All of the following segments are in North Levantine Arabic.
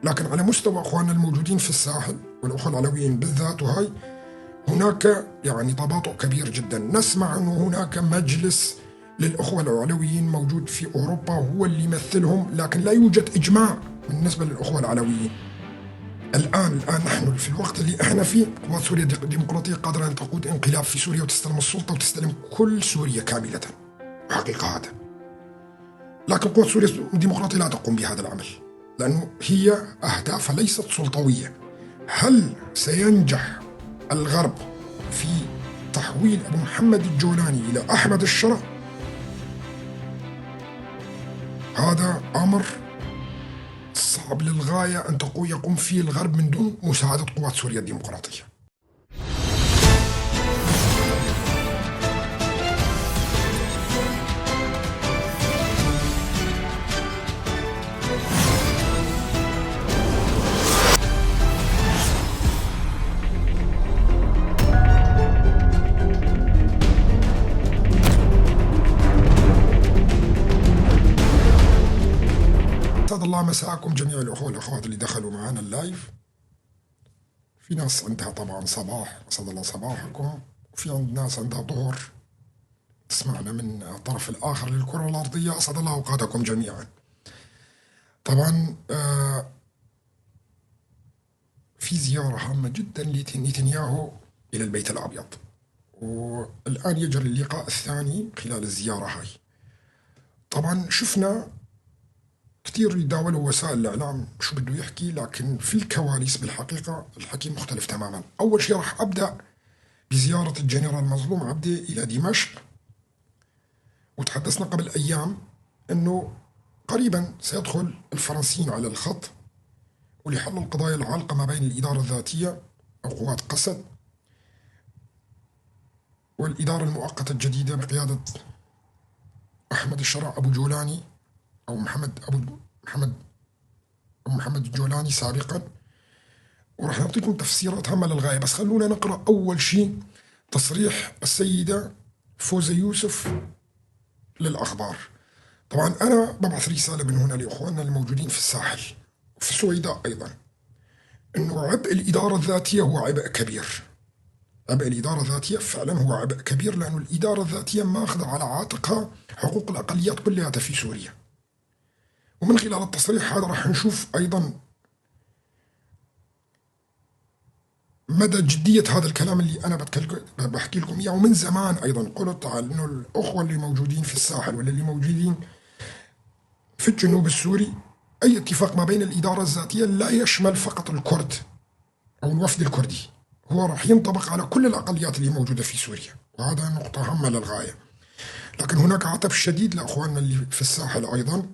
لكن على مستوى أخواننا الموجودين في الساحل والأخوة العلويين بالذات وهي هناك يعني تباطؤ كبير جدا. نسمع أنه هناك مجلس للأخوة العلويين موجود في أوروبا هو اللي يمثلهم، لكن لا يوجد إجماع بالنسبة للأخوة العلويين. الآن نحن في الوقت اللي احنا فيه قوات سوريا الديمقراطية قادرة أن تقود انقلاب في سوريا وتستلم السلطة وتستلم كل سوريا كاملة، حقيقة هذا. لكن قوات سوريا الديمقراطية لا تقوم بهذا العمل لأنه هي أهدافها ليست سلطوية. هل سينجح الغرب في تحويل أبو محمد الجولاني إلى أحمد الشرع؟ هذا أمر صعب للغاية أن يقوم فيه الغرب من دون مساعدة قوات سوريا الديمقراطية. أسعد الله مساءكم جميع الأخوة والأخوات اللي دخلوا معنا ال live. في ناس عندها طبعا صباح، أسعد الله صباحكم، وفي عند ناس عندها ظهر تسمعنا من الطرف الآخر للكرة الأرضية. أسعد الله أوقاتكم جميعا. طبعا في زيارة هامة جدا لنتنياهو إلى البيت الأبيض، والآن يجري اللقاء الثاني خلال الزيارة هاي. طبعا شفنا كثير يداولوا وسائل الإعلام شو بده يحكي، لكن في الكواليس بالحقيقة الحكي مختلف تماما. أول شيء راح أبدأ بزيارة الجنرال مظلوم عبدي إلى دمشق، وتحدثنا قبل أيام أنه قريبا سيدخل الفرنسيين على الخط ولحل القضايا العالقة ما بين الإدارة الذاتية أو قوات قسد والإدارة المؤقتة الجديدة بقيادة أحمد الشرع أبو جولاني أو محمد أبو محمد أبو محمد الجولاني سابقا. وراح نعطيكم تفسيرات هامة للغاية، بس خلونا نقرأ أول شيء تصريح السيدة فوزة يوسف للأخبار. طبعا أنا ببعث رسالة من هنا لإخواننا الموجودين في الساحل وفي السويداء أيضا، أنه عبء الإدارة الذاتية هو عبء كبير. عبء الإدارة الذاتية فعلا هو عبء كبير، لأنه الإدارة الذاتية ماخذة على عاتقها حقوق الأقليات كلها في سوريا. ومن خلال التصريح هذا راح نشوف أيضا مدى جدية هذا الكلام اللي أنا بحكي لكم إياه. ومن زمان أيضا قلت على إنه الأخوة اللي موجودين في الساحل ولا اللي موجودين في الجنوب السوري، أي اتفاق ما بين الإدارة الذاتية لا يشمل فقط الكرد أو الوفد الكردي، هو راح ينطبق على كل الأقليات اللي موجودة في سوريا، وهذا نقطة هامة للغاية. لكن هناك عتب شديد لأخواننا اللي في الساحل أيضا،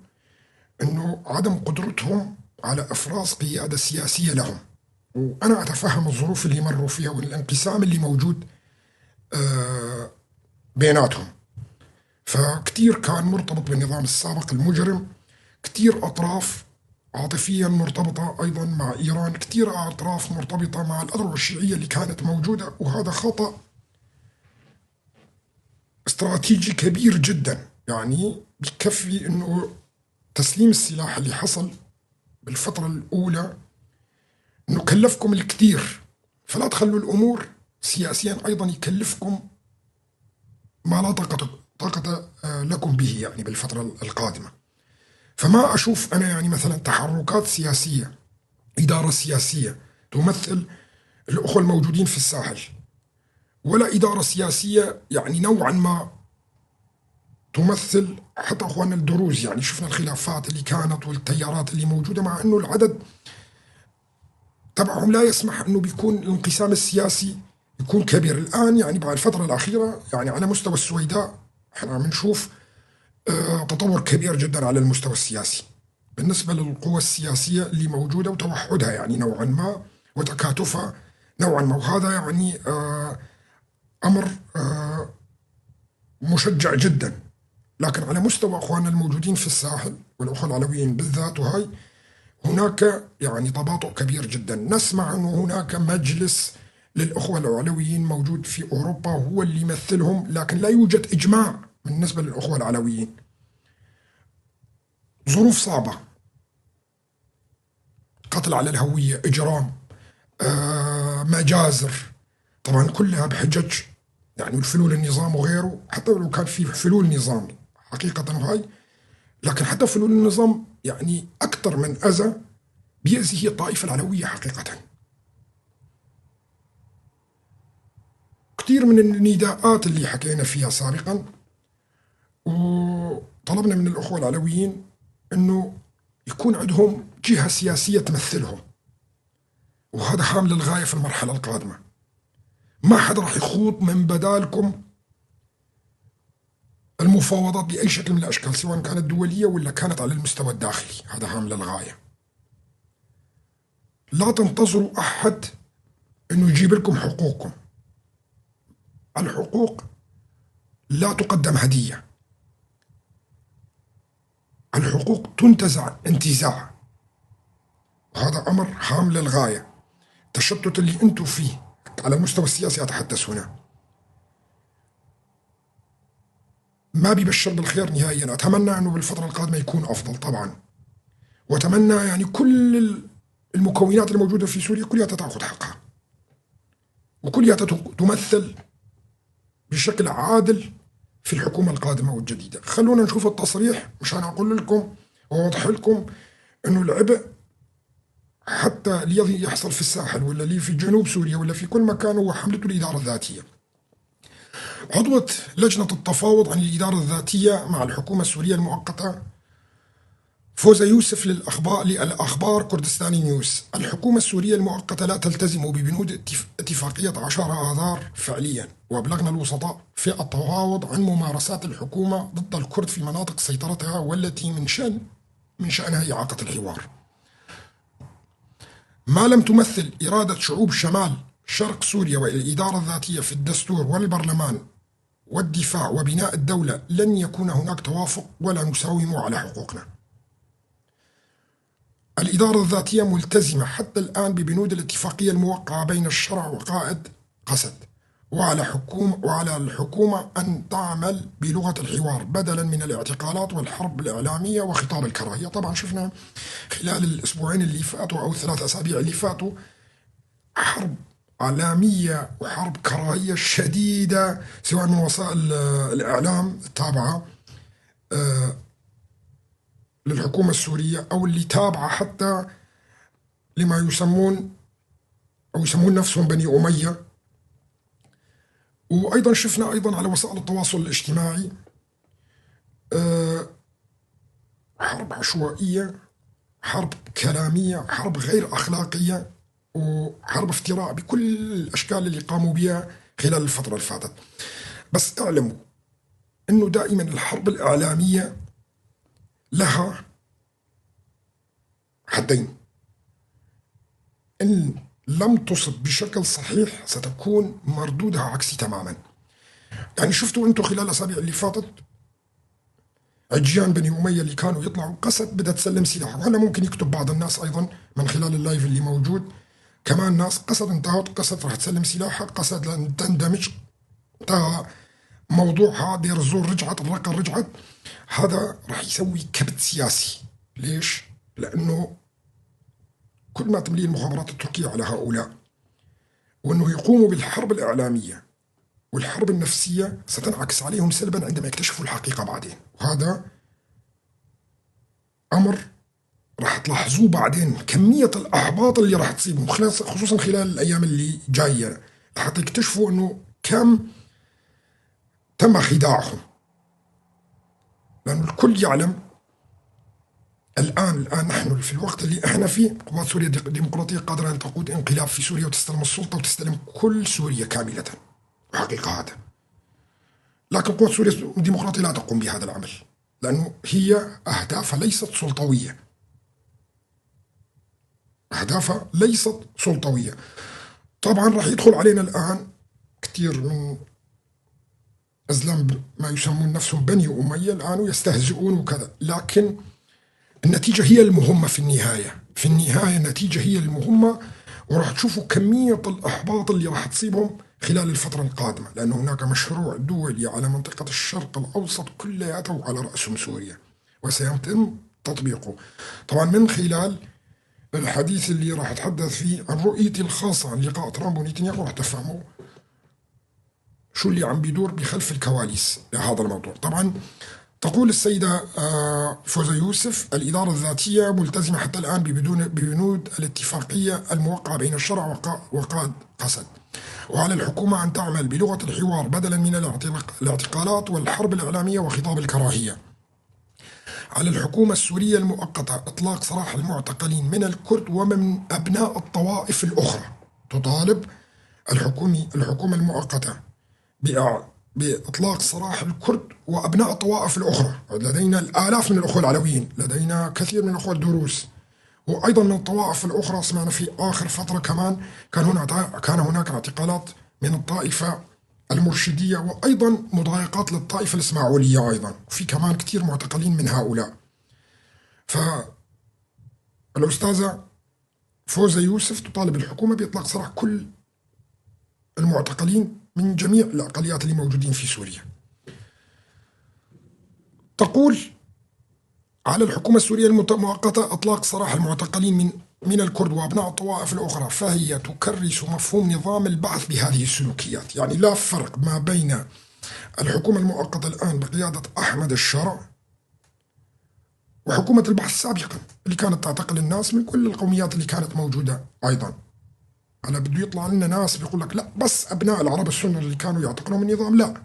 أنه عدم قدرتهم على إفراز قيادة سياسية لهم. وأنا أتفهم الظروف اللي مروا فيها والانقسام اللي موجود بيناتهم. فكتير كان مرتبط بالنظام السابق المجرم، كتير أطراف عاطفيا مرتبطة أيضا مع إيران، كتير أطراف مرتبطة مع الأذرع الشيعية اللي كانت موجودة، وهذا خطأ استراتيجي كبير جدا. يعني بكفي أنه تسليم السلاح اللي حصل بالفترة الأولى أنه كلفكم الكثير، فلا تخلوا الأمور سياسيا أيضا يكلفكم ما لا طاقة لكم به يعني بالفترة القادمة. فما أشوف أنا يعني مثلا تحركات سياسية، إدارة سياسية تمثل الأخوة الموجودين في الساحل، ولا إدارة سياسية يعني نوعا ما تمثل حتى أخواننا الدروز. يعني شفنا الخلافات اللي كانت والتيارات اللي موجودة، مع أنه العدد تبعهم لا يسمح أنه بيكون الانقسام السياسي يكون كبير. الآن يعني بعد الفترة الأخيرة يعني على مستوى السويداء احنا عم نشوف تطور كبير جدا على المستوى السياسي بالنسبة للقوى السياسية اللي موجودة وتوحدها يعني نوعا ما وتكاتفها نوعا ما، وهذا يعني أمر مشجع جدا. لكن على مستوى أخواننا الموجودين في الساحل والأخوة العلويين بالذات وهي هناك يعني تباطؤ كبير جدا. نسمع أنه هناك مجلس للأخوة العلويين موجود في أوروبا هو اللي يمثلهم، لكن لا يوجد إجماع بالنسبة للأخوة العلويين. ظروف صعبة، قتل قتل على الهوية، إجرام، مجازر، طبعا كلها بحجج يعني الفلول النظام وغيره، حتى لو كان في فلول نظامي حقيقة وهي، لكن حتى فلول النظام يعني أكثر من أذى بيأذي هي الطائفة العلوية حقيقة. كثير من النداءات اللي حكينا فيها سابقا وطلبنا من الأخوة العلويين أنه يكون عندهم جهة سياسية تمثلهم، وهذا هام للغاية في المرحلة القادمة. ما حدا راح يخوض من بدالكم المفاوضات بأي شكل من الأشكال، سواء كانت دولية ولا كانت على المستوى الداخلي. هذا هام للغاية. لا تنتظروا أحد أنه يجيب لكم حقوقكم. الحقوق لا تقدم هدية، الحقوق تنتزع انتزاع، وهذا أمر هام للغاية. التشتت اللي أنتم فيه على المستوى السياسي أتحدث هنا ما بيبشر بالخير نهائيا. أتمنى أنه بالفترة القادمة يكون أفضل طبعا، وأتمنى يعني كل المكونات الموجودة في سوريا كلها تأخذ حقها، وكلها تمثل بشكل عادل في الحكومة القادمة والجديدة. خلونا نشوف التصريح مشان أقول لكم وأوضح لكم أنه العبء حتى اللي يحصل في الساحل ولا اللي في جنوب سوريا ولا في كل مكان هو حملته الإدارة الذاتية. عضوة لجنة التفاوض عن الإدارة الذاتية مع الحكومة السورية المؤقتة فوزة يوسف للأخبار كردستاني نيوز: الحكومة السورية المؤقتة لا تلتزم ببنود اتفاقية 10 آذار فعليا، وأبلغنا الوسطاء في التفاوض عن ممارسات الحكومة ضد الكرد في مناطق سيطرتها والتي من شأنها إعاقة الحوار. ما لم تمثل إرادة شعوب شمال شرق سوريا والإدارة الذاتية في الدستور والبرلمان والدفاع وبناء الدولة لن يكون هناك توافق ولا نساوم على حقوقنا. الإدارة الذاتية ملتزمة حتى الآن ببنود الاتفاقية الموقعة بين الشرع وقائد قسد، وعلى الحكومة أن تعمل بلغة الحوار بدلا من الاعتقالات والحرب الإعلامية وخطاب الكراهية. طبعا شفنا خلال الأسبوعين اللي فاتوا أو الثلاث أسابيع اللي فاتوا حرب إعلامية وحرب كراهية شديدة، سواء من وسائل الإعلام التابعة للحكومة السورية أو اللي تابعة حتى لما يسمون أو يسمون نفسهم بني أمية. وأيضا شفنا أيضا على وسائل التواصل الاجتماعي حرب عشوائية، حرب كلامية، حرب غير أخلاقية، وحرب افتراء بكل الأشكال اللي قاموا بها خلال الفترة اللي فاتت. بس اعلموا أنه دائما الحرب الإعلامية لها حدين، إن لم تصب بشكل صحيح ستكون مردودها عكسي تماما. يعني شفتوا أنتم خلال الأسابيع اللي فاتت عجيان بني أمية اللي كانوا يطلعوا قسد بدها تسلم سلاح، وهلا ممكن يكتب بعض الناس أيضا من خلال اللايف اللي موجود كمان ناس قسد انتهت، قسد راح تسلم سلاحها، قسد لن تندمج، انتهى موضوعها، دير الزور رجعت، الرقة رجعت. هذا راح يسوي كبت سياسي. ليش؟ لأنه كل ما تملي المخابرات التركية على هؤلاء وأنه يقوموا بالحرب الإعلامية والحرب النفسية ستنعكس عليهم سلبا عندما يكتشفوا الحقيقة بعدين، وهذا أمر راح تلاحظوه بعدين كمية الأحباط اللي راح تصيبهم خصوصا خلال الأيام اللي جاية، لحتى يكتشفوا أنه كم تم خداعهم. لأنه الكل يعلم الآن نحن في الوقت اللي احنا فيه قوات سوريا الديمقراطية قادرة أن تقود انقلاب في سوريا وتستلم السلطة وتستلم كل سوريا كاملة، وحقيقة هذا. لكن قوات سوريا الديمقراطية لا تقوم بهذا العمل، لأنه هي أهدافها ليست سلطوية، أهدافها ليست سلطوية. طبعا راح يدخل علينا الآن كثير من أزلام ما يسمون نفسهم بني أمية الآن ويستهزئون وكذا، لكن النتيجة هي المهمة في النهاية. في النهاية النتيجة هي المهمة، وراح تشوفوا كمية الإحباط اللي راح تصيبهم خلال الفترة القادمة، لأن هناك مشروع دولي على منطقة الشرق الأوسط كلياته وعلى رأسهم سوريا، وسيتم تطبيقه طبعا من خلال الحديث اللي راح أتحدث فيه عن رؤيتي الخاصة عن لقاء ترامب ونتنياهو، راح تفهموا شو اللي عم بيدور بخلف الكواليس لهذا الموضوع. طبعا تقول السيدة فوزة يوسف: الإدارة الذاتية ملتزمة حتى الآن ببنود الاتفاقية الموقعة بين الشرع وقائد قسد، وعلى الحكومة أن تعمل بلغة الحوار بدلا من الاعتقالات والحرب الإعلامية وخطاب الكراهية. على الحكومة السورية المؤقتة إطلاق سراح المعتقلين من الكرد ومن أبناء الطوائف الأخرى. تطالب الحكومة المؤقتة بإطلاق سراح الكرد وأبناء الطوائف الأخرى. لدينا الآلاف من الأخوة العلويين، لدينا كثير من الأخوة الدروز، وأيضا من الطوائف الأخرى. سمعنا في آخر فترة كمان كان هناك اعتقالات من الطائفة المرشدية، وأيضا مضايقات للطائفة الإسماعيلية أيضا، وفي كمان كثير معتقلين من هؤلاء. فالأستاذة فوزة يوسف تطالب الحكومة بإطلاق سراح كل المعتقلين من جميع الأقليات اللي موجودين في سوريا. تقول على الحكومة السورية المؤقتة إطلاق سراح المعتقلين من الكرد وأبناء الطوائف الأخرى، فهي تكرس مفهوم نظام البعث بهذه السلوكيات. يعني لا فرق ما بين الحكومة المؤقتة الآن بقيادة أحمد الشرع وحكومة البعث سابقا اللي كانت تعتقل الناس من كل القوميات اللي كانت موجودة أيضا. أنا بده يطلع لنا ناس بيقول لك لا بس أبناء العرب السنة اللي كانوا يعتقلون من النظام، لا،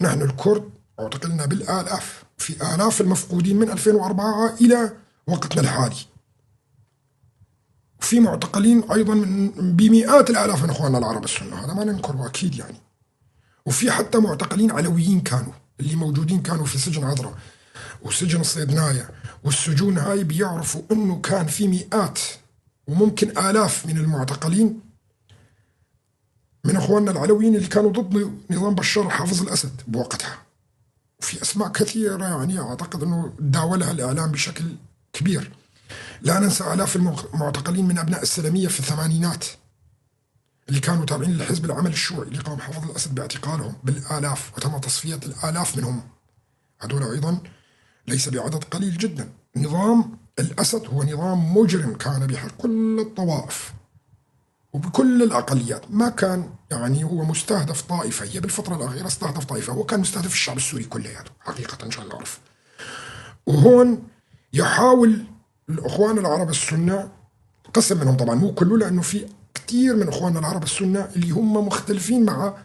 نحن الكرد اعتقلنا بالآلاف، في آلاف المفقودين من 2004 إلى وقتنا الحالي، وفي معتقلين أيضا من بمئات الآلاف من إخواننا العرب السنة، هذا ما ننكره أكيد يعني. وفي حتى معتقلين علويين كانوا اللي موجودين كانوا في سجن عذراء وسجن الصيدنايا والسجون هاي، بيعرفوا إنه كان في مئات وممكن آلاف من المعتقلين من إخواننا العلويين اللي كانوا ضد نظام بشار حافظ الأسد بوقتها. وفي أسماء كثيرة يعني أعتقد أنه داولها الإعلام بشكل كبير. لا ننسى آلاف المعتقلين من أبناء السلمية في الثمانينات اللي كانوا تابعين لحزب العمل الشيوعي اللي قام حافظ الأسد باعتقالهم بالآلاف، وتم تصفية الآلاف منهم. هذول أيضا ليس بعدد قليل جدا. نظام الأسد هو نظام مجرم كان بحق كل الطوائف وبكل الأقليات، ما كان يعني هو مستهدف طائفة، هي بالفترة الأخيرة استهدف طائفة، هو كان مستهدف الشعب السوري كله حقيقة إن شاء الله نعرف. وهون يحاول الأخوان العرب السنة، قسم منهم طبعا مو كله، لأنه في كثير من أخواننا العرب السنة اللي هم مختلفين مع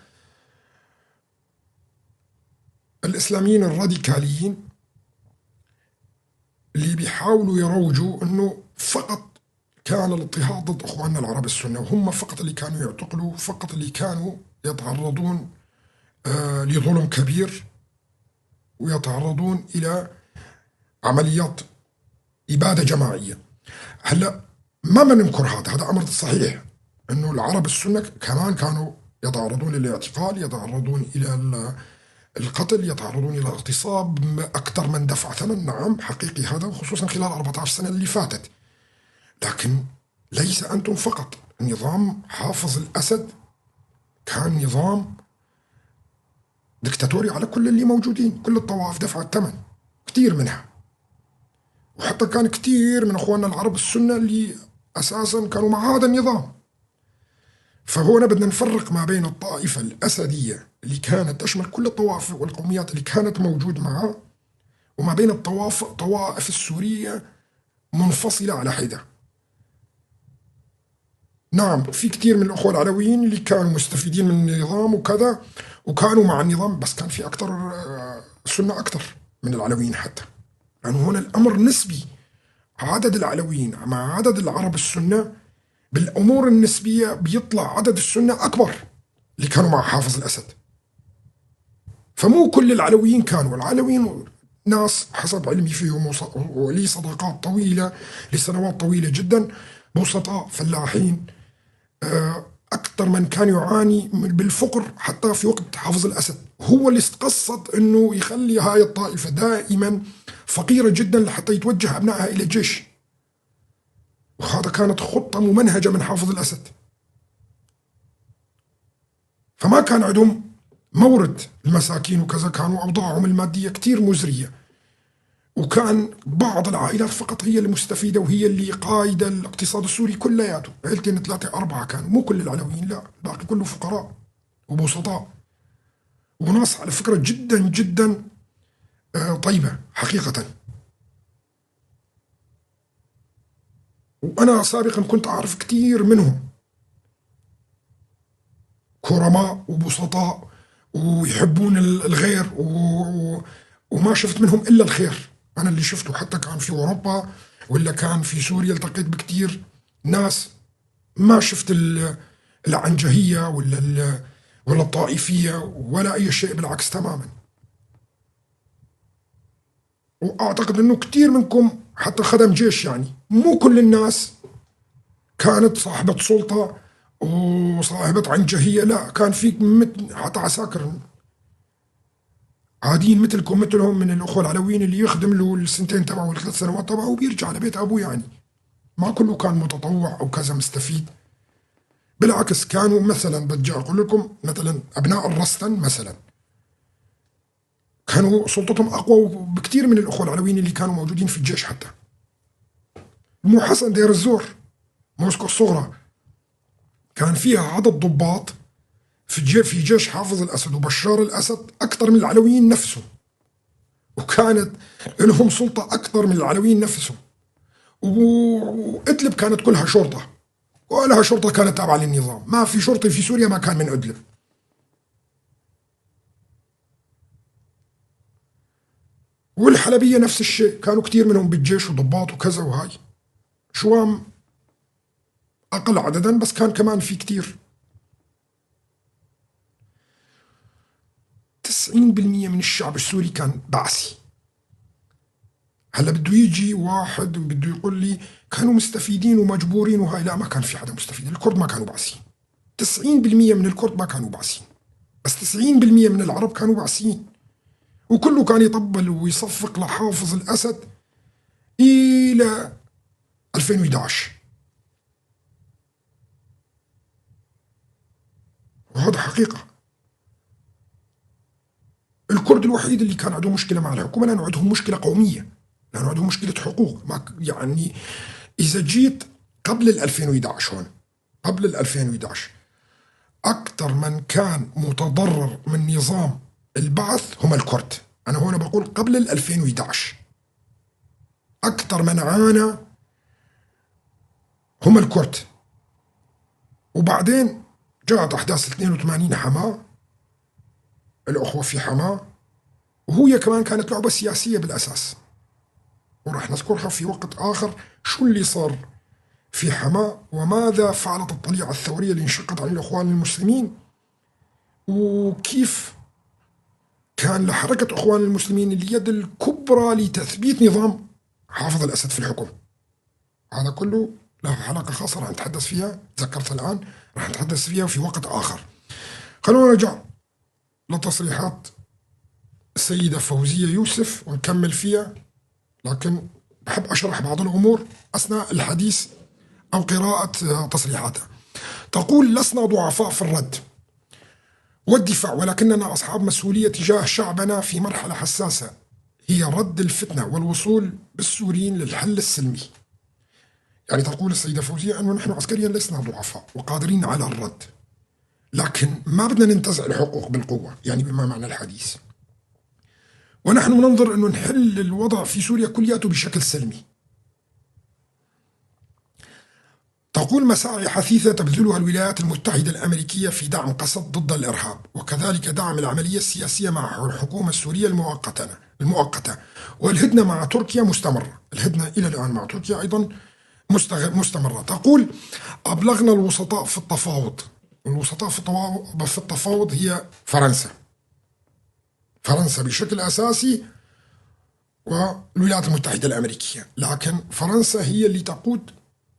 الإسلاميين الراديكاليين اللي بيحاولوا يروجوا أنه فقط كان الاضطهاد ضد أخواننا العرب السنة، وهم فقط اللي كانوا يعتقلوا، فقط اللي كانوا يتعرضون لظلم كبير ويتعرضون إلى عمليات إبادة جماعية. هلأ ما بننكر هذا أمر صحيح، أنه العرب السنة كمان كانوا يتعرضون للاعتقال، يتعرضون إلى القتل، يتعرضون إلى الاغتصاب، أكثر من دفع ثمن، نعم حقيقي هذا، خصوصا خلال 14 سنة اللي فاتت. لكن ليس أنتم فقط، نظام حافظ الأسد كان نظام دكتاتوري على كل اللي موجودين، كل الطوائف دفعت ثمن كثير منها، وحتى كان كثير من أخواننا العرب السنة اللي أساسا كانوا مع هذا النظام. فهنا بدنا نفرق ما بين الطائفة الأسدية اللي كانت تشمل كل الطوائف والقوميات اللي كانت موجود معها، وما بين الطوائف السورية منفصلة على حدة. نعم في كثير من الأخوة العلويين اللي كانوا مستفيدين من النظام وكذا وكانوا مع النظام، بس كان في أكثر سنة أكثر من العلويين حتى، لأنه هنا الأمر نسبي، عدد العلويين مع عدد العرب السنة بالأمور النسبية بيطلع عدد السنة أكبر اللي كانوا مع حافظ الأسد. فمو كل العلويين كانوا، العلويين ناس حسب علمي فيهم ولي صداقات طويلة لسنوات طويلة جدا، بسطاء فلاحين، أكثر من كان يعاني بالفقر حتى في وقت حافظ الأسد، هو اللي استقصد أنه يخلي هاي الطائفة دائما فقيرة جدا لحتى يتوجه أبنائها إلى الجيش، وهذا كانت خطة ممنهجة من حافظ الأسد. فما كان عندهم مورد المساكين وكذا، كانوا أوضاعهم المادية كتير مزرية، وكان بعض العائلات فقط هي المستفيدة وهي اللي قايدة الاقتصاد السوري كلياته. عيلتين 3 4 كانوا، مو كل العلويين، لا، الباقي كله فقراء وبسطاء وناس على فكرة جدا جدا طيبة حقيقة. وأنا سابقا كنت أعرف كثير منهم، كرماء وبسطاء ويحبون الغير وما شفت منهم إلا الخير. أنا اللي شفته حتى كان في أوروبا ولا كان في سوريا، التقيت بكثير ناس ما شفت العنجهية ولا الطائفية ولا أي شيء، بالعكس تماما. وأعتقد أنه كثير منكم حتى خدم جيش، يعني مو كل الناس كانت صاحبة سلطة وصاحبة عنجهية، لا، كان في حتى عساكر عاديين مثلكم مثلهم من الأخوة العلويين اللي يخدم له السنتين تبعه ولا 3 سنوات تبعه وبيرجع لبيت أبوه. يعني ما كله كان متطوع أو كذا مستفيد، بالعكس كانوا مثلا، بدي أقول لكم مثلا أبناء الرستن مثلا كانوا سلطتهم أقوى بكثير من الأخوة العلويين اللي كانوا موجودين في الجيش. حتى مو حسن دير الزور، موسكو الصغرى، كان فيها عدد ضباط في جيش حافظ الأسد وبشار الأسد أكثر من العلويين نفسهم، وكانت لهم سلطة أكثر من العلويين نفسهم. وإدلب كانت كلها شرطة، كلها شرطة كانت تابعة للنظام، ما في شرطي في سوريا ما كان من إدلب. والحلبية نفس الشيء، كانوا كثير منهم بالجيش وضباط وكذا وهاي. شوام أقل عددا بس كان كمان في كثير. 90% من الشعب السوري كان بعثي. هلا بده يجي واحد وبده يقول لي كانوا مستفيدين ومجبورين وهاي، لا، ما كان في حدا مستفيد، الكرد ما كانوا بعثيين. 90% من الكرد ما كانوا بعثيين، بس 90% من العرب كانوا بعثيين، وكله كان يطبل ويصفق لحافظ الأسد إلى 2011. وهذا حقيقة. الكرد الوحيد اللي كان عندهم مشكلة مع الحكومة لأنه عندهم مشكلة قومية، لأنه عندهم مشكلة حقوق. ما يعني إذا جيت قبل 2011، هون قبل 2011 أكثر من كان متضرر من نظام البعث هم الكرد. أنا هون بقول قبل 2011 أكثر من عانى هم الكرد. وبعدين جاءت أحداث 82 حماة، الأخوة في حماة، وهي كمان كانت لعبة سياسية بالأساس، وراح نذكرها في وقت آخر شو اللي صار في حماة وماذا فعلت الطليعة الثورية اللي انشقت عن الإخوان المسلمين، وكيف كان لحركة إخوان المسلمين اليد الكبرى لتثبيت نظام حافظ الأسد في الحكم. هذا كله له حلقة خاصة راح نتحدث فيها، تذكرت الآن، راح نتحدث فيها في وقت آخر. خلونا نرجع لتصريحات السيدة فوزية يوسف ونكمل فيها، لكن بحب أشرح بعض الأمور أثناء الحديث أو قراءة تصريحاتها. تقول: لسنا ضعفاء في الرد والدفاع، ولكننا أصحاب مسؤولية تجاه شعبنا في مرحلة حساسة هي رد الفتنة والوصول بالسوريين للحل السلمي. يعني تقول السيدة فوزية أنه نحن عسكريا لسنا ضعفاء وقادرين على الرد، لكن ما بدنا ننتزع الحقوق بالقوة، يعني بما معنى الحديث. ونحن ننظر أنه نحل الوضع في سوريا كلياته بشكل سلمي. تقول: مساعي حثيثة تبذلها الولايات المتحدة الأمريكية في دعم قسد ضد الإرهاب، وكذلك دعم العملية السياسية مع الحكومة السورية المؤقتة، والهدنة مع تركيا مستمرة. الهدنة إلى الآن مع تركيا أيضا مستمرة. تقول: أبلغنا الوسطاء في التفاوض. الوسطاء في التفاوض هي فرنسا، فرنسا بشكل أساسي والولايات المتحدة الأمريكية، لكن فرنسا هي اللي تقود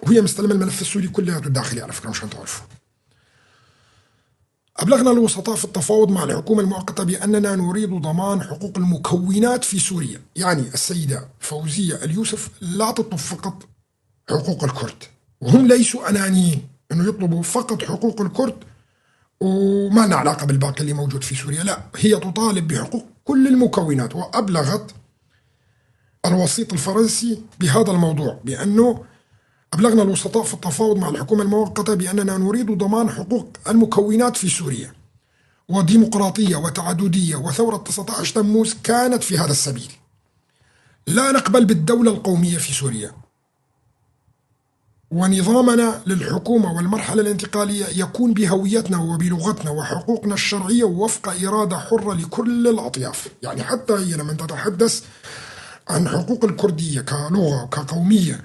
وهي مستلمة الملف السوري كله الداخلي على فكرة مشان تعرفوا. أبلغنا الوسطاء في التفاوض مع الحكومة المؤقتة بأننا نريد ضمان حقوق المكونات في سوريا. يعني السيدة فوزية اليوسف لا تطلب فقط حقوق الكرد، وهم ليسوا أنانيين أنه يطلبوا فقط حقوق الكرد وما لنا علاقة بالباقي اللي موجود في سوريا، لا، هي تطالب بحقوق كل المكونات. وأبلغت الوسيط الفرنسي بهذا الموضوع، بأنه أبلغنا الوسطاء في التفاوض مع الحكومة المؤقتة بأننا نريد ضمان حقوق المكونات في سوريا وديمقراطية وتعددية، وثورة 19 تموز كانت في هذا السبيل. لا نقبل بالدولة القومية في سوريا، ونظامنا للحكومة والمرحلة الانتقالية يكون بهويتنا وبلغتنا وحقوقنا الشرعية وفق إرادة حرة لكل الأطياف. يعني حتى هي لما تتحدث عن حقوق الكردية كلغة وكقومية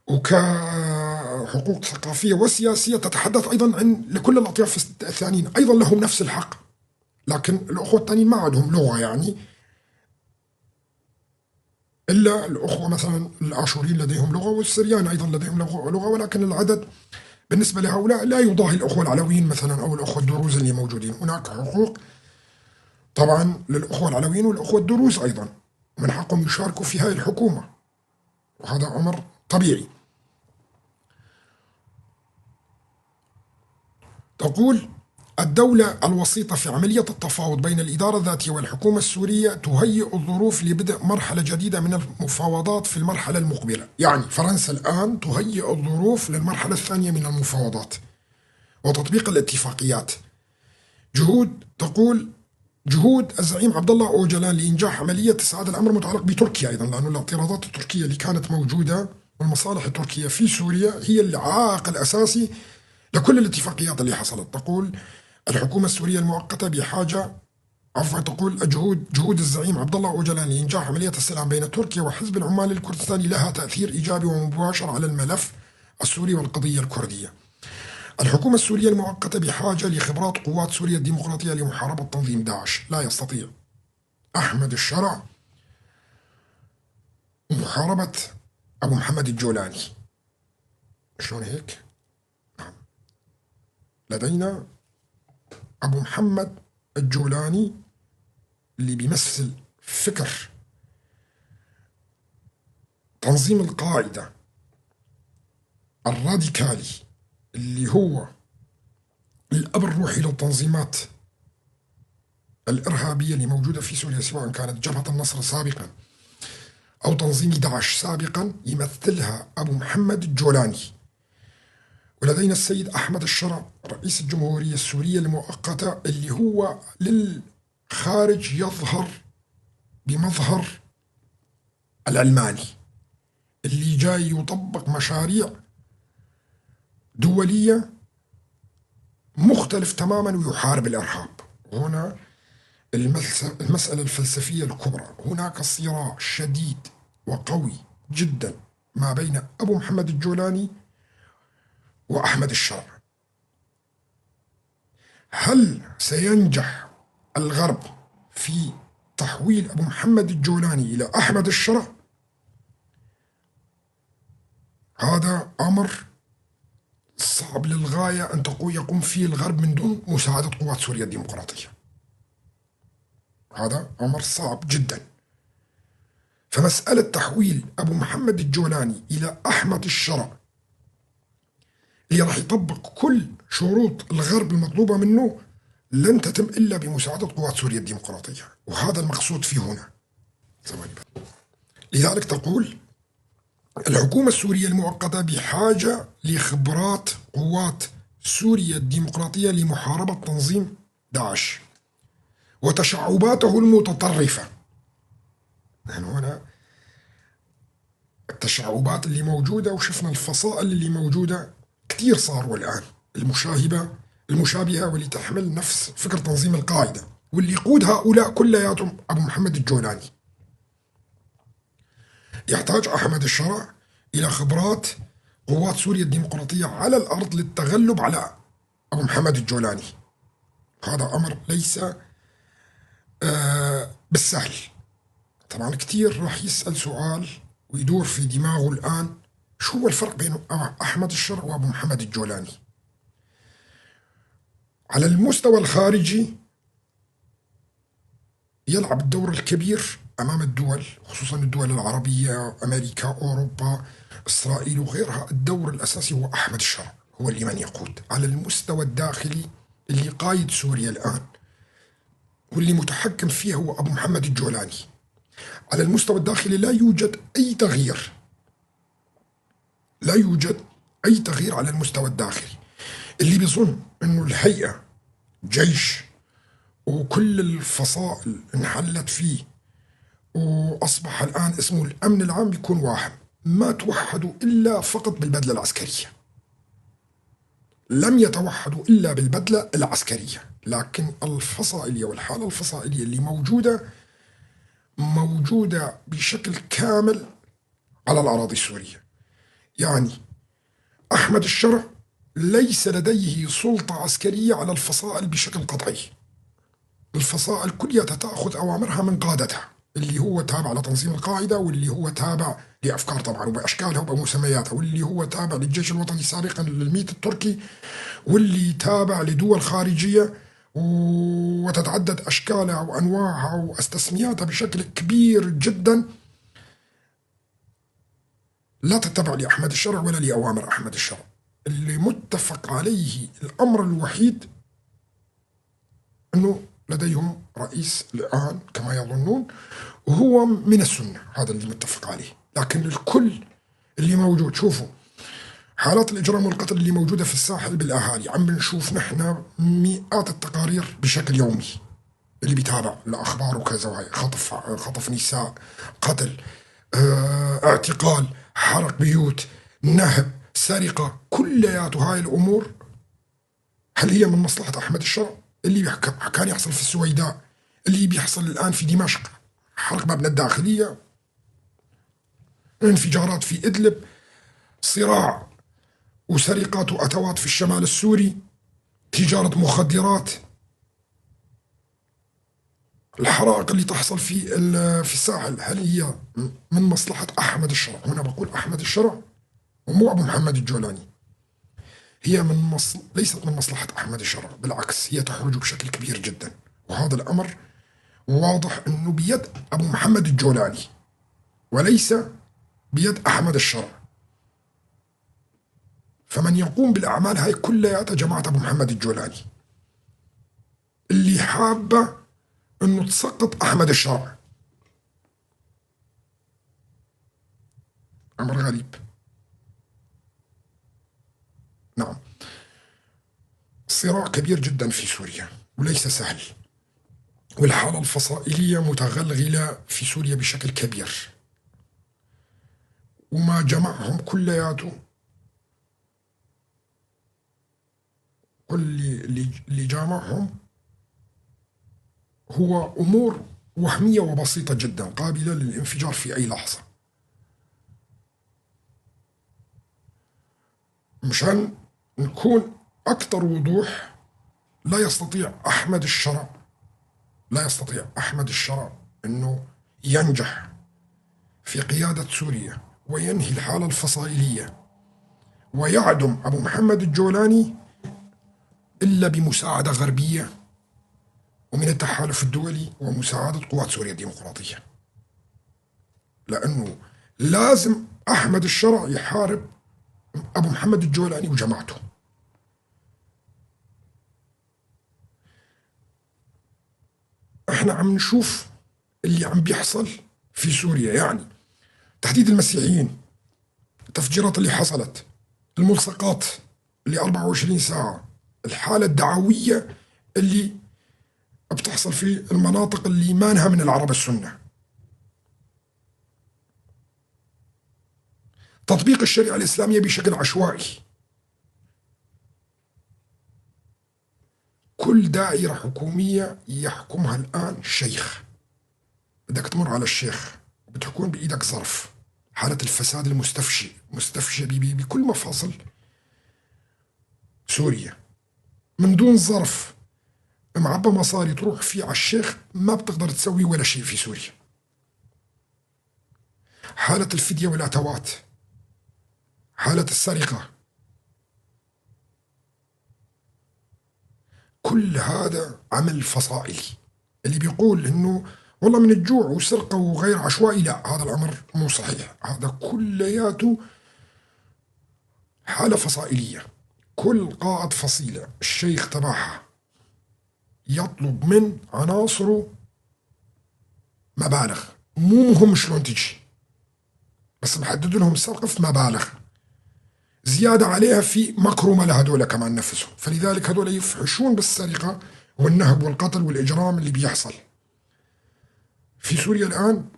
وكحقوق ثقافية وسياسية، تتحدث أيضا عن لكل الأطياف الثانيين أيضا لهم نفس الحق، لكن الأخوة الثانيين ما عندهم لغة، يعني إلا الأخوة مثلا الآشوريين لديهم لغة، والسريان أيضا لديهم لغة، ولكن العدد بالنسبة لهؤلاء لا يضاهي الأخوة العلويين مثلا أو الأخوة الدروز اللي موجودين. هناك حقوق طبعا للأخوة العلويين والأخوة الدروز أيضا، من حقهم يشاركوا في هذه الحكومة، وهذا أمر طبيعي. تقول الدولة الوسيطة في عملية التفاوض بين الإدارة الذاتية والحكومة السورية تهيئ الظروف لبدء مرحلة جديدة من المفاوضات في المرحلة المقبلة. يعني فرنسا الآن تهيئ الظروف للمرحلة الثانية من المفاوضات وتطبيق الاتفاقيات. جهود، تقول جهود الزعيم عبد الله أوجلان لإنجاح عملية هذا الأمر متعلق بتركيا أيضا، لأن الاعتراضات التركية اللي كانت موجودة والمصالح التركية في سوريا هي العائق الأساسي لكل الاتفاقيات اللي حصلت. تقول الحكومة السورية المؤقتة بحاجة، عفوا، تقول جهود الزعيم عبد الله أوجلان لإنجاح عملية السلام بين تركيا وحزب العمال الكردستاني لها تأثير إيجابي ومباشر على الملف السوري والقضية الكردية. الحكومة السورية المؤقتة بحاجة لخبرات قوات سوريا الديمقراطية لمحاربة تنظيم داعش. لا يستطيع أحمد الشرع محاربة أبو محمد الجولاني. شلون هيك؟ نعم، لدينا أبو محمد الجولاني اللي بيمثل فكر تنظيم القاعدة الراديكالي اللي هو الأب الروحي للتنظيمات الإرهابية اللي موجودة في سوريا، سواء كانت جبهة النصر سابقا أو تنظيم داعش سابقا، يمثلها أبو محمد الجولاني. ولدينا السيد أحمد الشرع رئيس الجمهورية السورية المؤقتة اللي هو للخارج يظهر بمظهر العلماني اللي جاي يطبق مشاريع دولية مختلف تماما ويحارب الإرهاب. هنا المسألة الفلسفية الكبرى، هناك صراع شديد وقوي جدا ما بين أبو محمد الجولاني وأحمد الشرع. هل سينجح الغرب في تحويل أبو محمد الجولاني إلى أحمد الشرع؟ هذا أمر صعب للغاية أن يقوم فيه الغرب من دون مساعدة قوات سوريا الديمقراطية. هذا أمر صعب جدا. فمسألة تحويل أبو محمد الجولاني إلى أحمد الشرع اللي راح يطبق كل شروط الغرب المطلوبة منه لن تتم إلا بمساعدة قوات سوريا الديمقراطية، وهذا المقصود فيه هنا. لذلك تقول الحكومة السورية المؤقتة بحاجة لخبرات قوات سوريا الديمقراطية لمحاربة تنظيم داعش وتشعباته المتطرفة. نحن هنا التشعبات اللي موجودة وشفنا الفصائل اللي موجودة كثير صاروا الآن المشابهة واللي تحمل نفس فكر تنظيم القاعدة، واللي يقود هؤلاء كلياتهم أبو محمد الجولاني. يحتاج أحمد الشرع إلى خبرات قوات سوريا الديمقراطية على الأرض للتغلب على أبو محمد الجولاني. هذا أمر ليس بالسهل. طبعا كثير راح يسأل سؤال ويدور في دماغه الآن، شو هو الفرق بين أحمد الشرع وأبو محمد الجولاني؟ على المستوى الخارجي يلعب الدور الكبير أمام الدول، خصوصا الدول العربية، أمريكا، أوروبا، إسرائيل وغيرها. الدور الأساسي هو أحمد الشرع، هو اللي من يقود. على المستوى الداخلي اللي قايد سوريا الآن واللي متحكم فيها هو أبو محمد الجولاني. على المستوى الداخلي لا يوجد أي تغيير، لا يوجد أي تغيير على المستوى الداخلي. اللي بيظن أنه الهيئة جيش وكل الفصائل انحلت فيه وأصبح الآن اسمه الأمن العام بيكون واحد، ما توحدوا إلا فقط بالبدلة العسكرية، لم يتوحدوا إلا بالبدلة العسكرية. لكن الفصائلية والحالة الفصائلية اللي موجودة موجودة بشكل كامل على الأراضي السورية. يعني أحمد الشرع ليس لديه سلطة عسكرية على الفصائل بشكل قطعي، الفصائل كلها تأخذ أوامرها من قادتها اللي هو تابع لتنظيم القاعدة، واللي هو تابع لأفكار طبعا وبأشكالها وبمسمياتها، واللي هو تابع للجيش الوطني سابقا للميت التركي، واللي تابع لدول خارجية وتتعدد أشكالها وأنواعها وتسمياتها بشكل كبير جدا، لا تتبع لأحمد الشرع ولا لأوامر أحمد الشرع. اللي متفق عليه الأمر الوحيد أنه لديهم رئيس الآن كما يظنون وهو من السنة، هذا اللي متفق عليه. لكن الكل اللي موجود، شوفوا حالات الإجرام والقتل اللي موجودة في الساحل بالأهالي، عم بنشوف نحن مئات التقارير بشكل يومي اللي بيتابع الأخبار وكذا، وهي خطف نساء، قتل، اعتقال، حرق بيوت، نهب، سرقة، كلياته هاي الأمور هل هي من مصلحة أحمد الشرع؟ اللي كان يحصل في السويداء، اللي بيحصل الآن في دمشق، حرق مبنى الداخلية، انفجارات في إدلب، صراع وسرقات وأتوات في الشمال السوري، تجارة مخدرات، الحرائق اللي تحصل في الساحل، هل هي من مصلحة أحمد الشرع؟ هنا بقول أحمد الشرع ومو أبو محمد الجولاني. هي ليست من مصلحة أحمد الشرع، بالعكس هي تحرج بشكل كبير جدا، وهذا الأمر واضح أنه بيد أبو محمد الجولاني وليس بيد أحمد الشرع. فمن يقوم بالأعمال هاي كلها جماعة أبو محمد الجولاني اللي حابة أنه تسقط أحمد الشرع. أمر غريب. نعم، صراع كبير جدا في سوريا وليس سهل، والحالة الفصائلية متغلغلة في سوريا بشكل كبير، وما جمعهم كلياته، كل اللي جامعهم هو أمور وهمية وبسيطة جدا قابلة للانفجار في أي لحظة. مشان نكون أكثر وضوح، لا يستطيع أحمد الشرع، لا يستطيع أحمد الشرع أنه ينجح في قيادة سوريا وينهي الحالة الفصائلية ويعدم أبو محمد الجولاني إلا بمساعدة غربية ومن التحالف الدولي ومساعدة قوات سوريا الديمقراطية، لأنه لازم أحمد الشرع يحارب أبو محمد الجولاني وجماعته. احنا عم نشوف اللي عم بيحصل في سوريا، يعني تهديد المسيحيين، التفجيرات اللي حصلت، الملصقات اللي 24 ساعة، الحالة الدعوية اللي بتحصل في المناطق اللي مانها من العرب السنة، تطبيق الشريعة الإسلامية بشكل عشوائي، كل دائرة حكومية يحكمها الآن شيخ، بدك تمر على الشيخ بتكون بإيدك ظرف. حالة الفساد المستفشي مستفشي بكل مفاصل سوريا، من دون ظرف معبى مصاري تروح فيه على الشيخ ما بتقدر تسوي ولا شيء في سوريا. حالة الفدية والأتوات، حالة السرقة، كل هذا عمل فصائلي. اللي بيقول انه والله من الجوع وسرقة وغير عشوائي، لا، هذا الأمر مو صحيح. هذا كلياته حالة فصائلية. كل قائد فصيلة الشيخ تبعها يطلب من عناصره مبالغ مو مهم شلون تجي، بس محدد لهم سقف مبالغ زيادة عليها، في مكرمة لهدول كمان نفسهم. فلذلك هدول يفحشون بالسرقة والنهب والقتل والإجرام اللي بيحصل في سوريا الآن.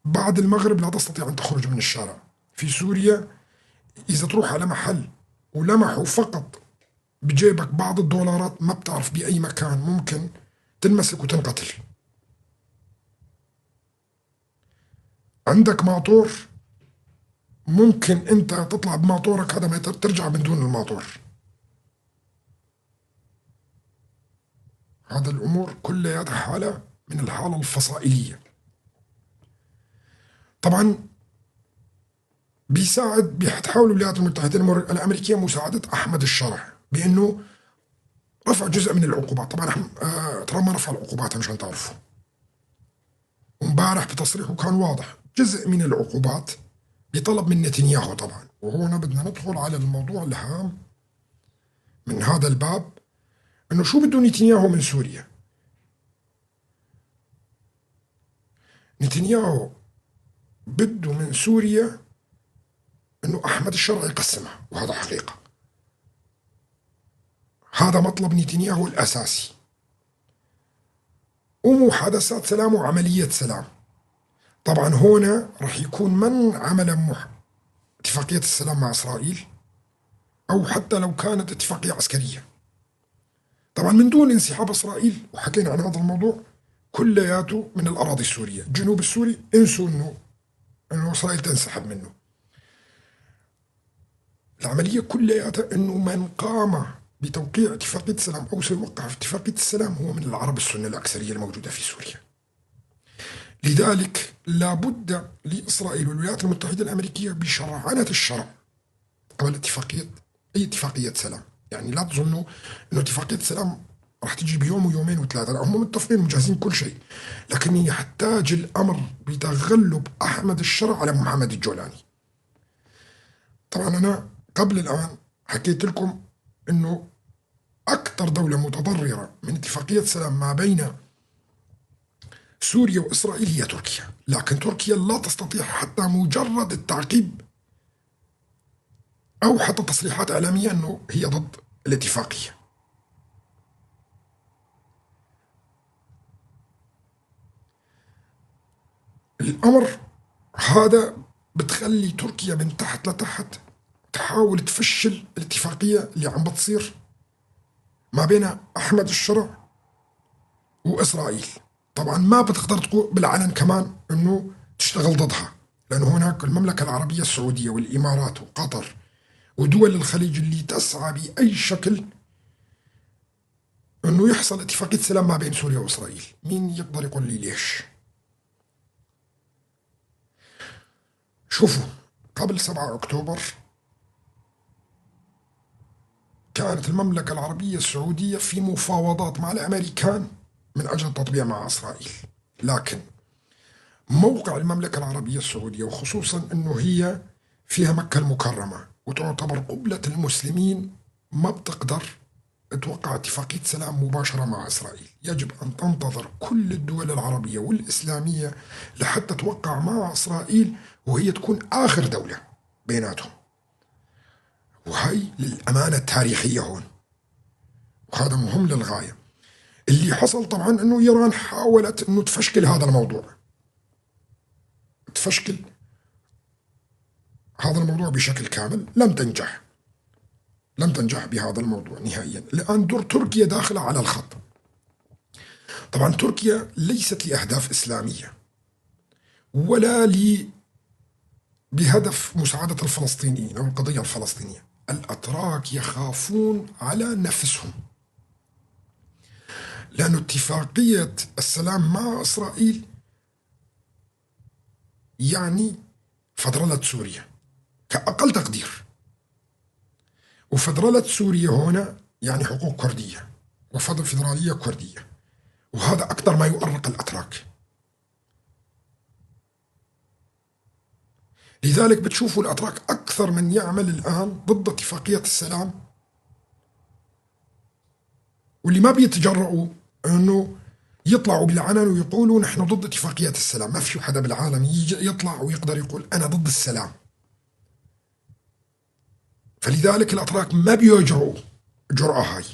بعد المغرب لا تستطيع أن تخرج من الشارع في سوريا. إذا تروح على محل ولمحوا فقط بجيبك بعض الدولارات، ما بتعرف بأي مكان ممكن تنمسك وتنقتل. عندك ماطور، ممكن أنت تطلع بماطورك هذا ما ترجع من دون الماطور. هذا الأمور كلها حالة من الحالة الفصائلية. طبعا بيساعد، بتحاول الولايات المتحدة الأمريكية مساعدة أحمد الشرع بأنه رفع جزء من العقوبات. طبعا ترامب ما رفع العقوبات مشان تعرفوا، وامبارح بتصريحه كان واضح، جزء من العقوبات بطلب من نتنياهو طبعا. وهنا بدنا ندخل على الموضوع الهام من هذا الباب، انه شو بده نتنياهو من سوريا؟ نتنياهو بده من سوريا انه احمد الشرع يقسمها، وهذا حقيقة، هذا مطلب نتنياهو الاساسي، ومحادثات سلام وعملية سلام. طبعا هنا راح يكون من عمل اتفاقية السلام مع إسرائيل، أو حتى لو كانت اتفاقية عسكرية، طبعا من دون انسحاب إسرائيل، وحكينا عن هذا الموضوع كلياته من الأراضي السورية، الجنوب السوري انسوا إنه إسرائيل تنسحب منه. العملية كلياتها إنه من قام بتوقيع اتفاقية السلام أو سيوقع اتفاقية السلام هو من العرب السنة الأكثرية الموجودة في سوريا. لذلك لابد لإسرائيل والولايات المتحدة الأمريكية بشرعنة الشرع قبل اتفاقية أي اتفاقية سلام. يعني لا تظنوا أنه اتفاقية سلام راح تجي بيوم ويومين وثلاثة، لا، هم متفقين ومجهزين كل شيء، لكن يحتاج الأمر بتغلب أحمد الشرع على محمد الجولاني. طبعا أنا قبل الآن حكيت لكم أنه أكثر دولة متضررة من اتفاقية سلام ما بين سوريا وإسرائيل هي تركيا، لكن تركيا لا تستطيع حتى مجرد التعقيب أو حتى تصريحات إعلامية أنه هي ضد الاتفاقية. الأمر هذا بتخلي تركيا من تحت لتحت تحاول تفشل الاتفاقية اللي عم بتصير ما بين أحمد الشرع وإسرائيل. طبعا ما بتقدر تقول بالعلن كمان أنه تشتغل ضدها، لأنه هناك المملكة العربية السعودية والإمارات وقطر ودول الخليج اللي تسعى بأي شكل أنه يحصل اتفاقية سلام ما بين سوريا وإسرائيل. مين يقدر يقول لي ليش؟ شوفوا، قبل 7 أكتوبر كانت المملكة العربية السعودية في مفاوضات مع الأمريكان من أجل التطبيع مع إسرائيل، لكن موقع المملكة العربية السعودية، وخصوصا أنه هي فيها مكة المكرمة وتعتبر قبلة المسلمين، ما بتقدر توقع اتفاقية سلام مباشرة مع إسرائيل. يجب أن تنتظر كل الدول العربية والإسلامية لحتى توقع مع إسرائيل، وهي تكون آخر دولة بيناتهم. وهي للأمانة التاريخية هون، وهذا مهم للغاية. اللي حصل طبعا أنه إيران حاولت أنه تفشكل هذا الموضوع، تفشكل هذا الموضوع بشكل كامل، لم تنجح، لم تنجح بهذا الموضوع نهائيا. الآن دور تركيا داخلة على الخط. طبعا تركيا ليست لأهداف إسلامية ولا بهدف مساعدة الفلسطينيين أو القضية الفلسطينية. الأتراك يخافون على نفسهم، لأن اتفاقية السلام مع إسرائيل يعني فدرلة سوريا كأقل تقدير، وفدرلة سوريا هنا يعني حقوق كردية وفضل فدرالية كردية، وهذا أكثر ما يؤرق الأتراك. لذلك بتشوفوا الأتراك أكثر من يعمل الآن ضد اتفاقية السلام، واللي ما بيتجرؤوا أنه يطلعوا بالعلن ويقولوا نحن ضد اتفاقيات السلام. ما في حدا بالعالم يجي يطلع ويقدر يقول أنا ضد السلام. فلذلك الأتراك ما بيجرؤوا الجرأة هاي.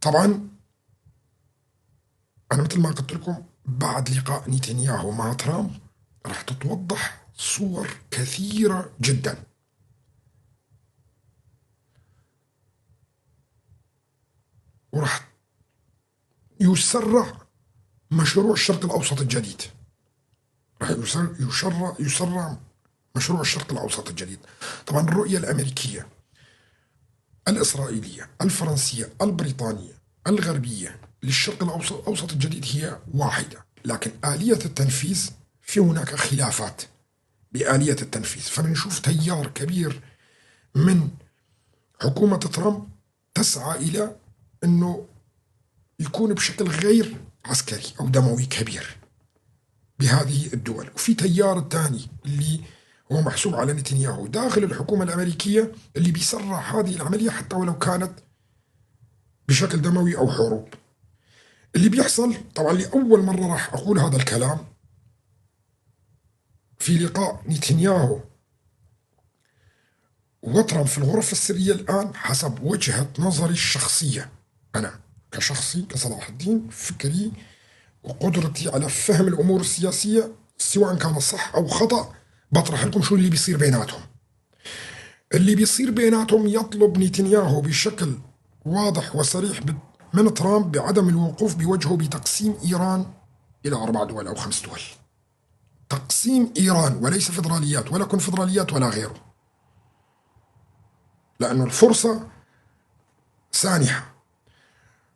طبعا أنا مثل ما قلت لكم بعد لقاء نتنياهو مع ترامب راح تتوضح صور كثيرة جدا. وراح يسرع مشروع الشرق الأوسط الجديد. راح يسرع مشروع الشرق الأوسط الجديد. طبعا الرؤية الأمريكية، الإسرائيلية، الفرنسية، البريطانية، الغربية للشرق الأوسط الجديد هي واحدة، لكن آلية التنفيذ في هناك خلافات بآلية التنفيذ. فبنشوف تيار كبير من حكومة ترامب تسعى إلى أنه يكون بشكل غير عسكري أو دموي كبير بهذه الدول. وفي تيار الثاني اللي هو محسوب على نتنياهو داخل الحكومة الأمريكية اللي بيسرع هذه العملية حتى ولو كانت بشكل دموي أو حروب. اللي بيحصل طبعا لأول مرة راح أقول هذا الكلام في لقاء نتنياهو وترامب في الغرف السرية الآن، حسب وجهة نظري الشخصية أنا كشخصي كصلاح الدين، فكري وقدرتي على فهم الأمور السياسية سواء كان صح أو خطأ، بطرح لكم شو اللي بيصير بيناتهم. اللي بيصير بيناتهم يطلب نتنياهو بشكل واضح وصريح من ترامب بعدم الوقوف بوجهه بتقسيم إيران إلى 4 دول أو 5 دول. تقسيم إيران وليس فدراليات ولا كونفدراليات ولا غيره، لأنه الفرصة سانحة.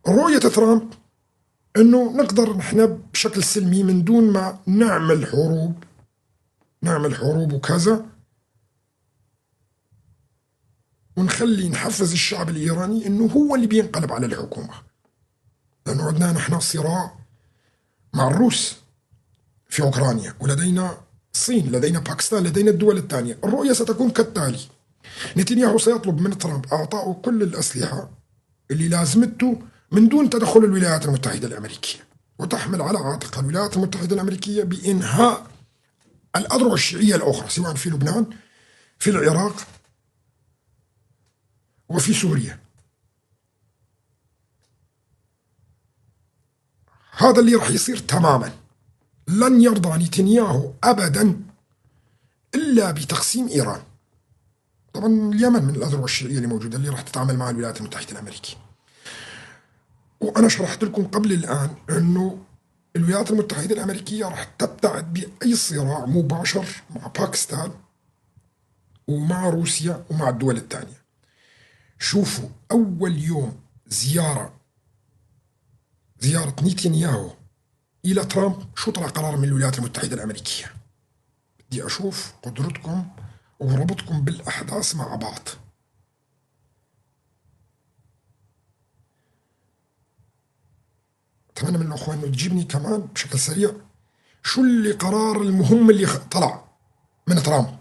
رؤية ترامب أنه نقدر نحن بشكل سلمي من دون ما نعمل حروب وكذا، ونخلي نحفز الشعب الإيراني أنه هو اللي بينقلب على الحكومة، لأنه عندنا نحن صراع مع الروس في أوكرانيا، ولدينا الصين، لدينا باكستان، لدينا الدول الثانية. الرؤية ستكون كالتالي: نتنياهو سيطلب من ترامب إعطائه كل الأسلحة اللي لازمته من دون تدخل الولايات المتحدة الأمريكية، وتحمل على عاتقها الولايات المتحدة الأمريكية بإنهاء الأذرع الشيعية الأخرى سواء في لبنان، في العراق، وفي سوريا. هذا اللي راح يصير تماما. لن يرضى نتنياهو أبدا إلا بتقسيم إيران. طبعا اليمن من الأذرع الشيعية اللي موجودة اللي راح تتعامل مع الولايات المتحدة الأمريكية. وأنا شرحت لكم قبل الآن أنه الولايات المتحدة الأمريكية راح تبتعد بأي صراع مباشر مع باكستان ومع روسيا ومع الدول الثانية. شوفوا أول يوم زيارة نتنياهو إلى ترامب شو طلع قرار من الولايات المتحدة الأمريكية. بدي أشوف قدرتكم وربطكم بالأحداث مع بعض. أتمنى من الأخوان أنه تجيبني كمان بشكل سريع شو اللي قرار المهم اللي طلع من ترامب.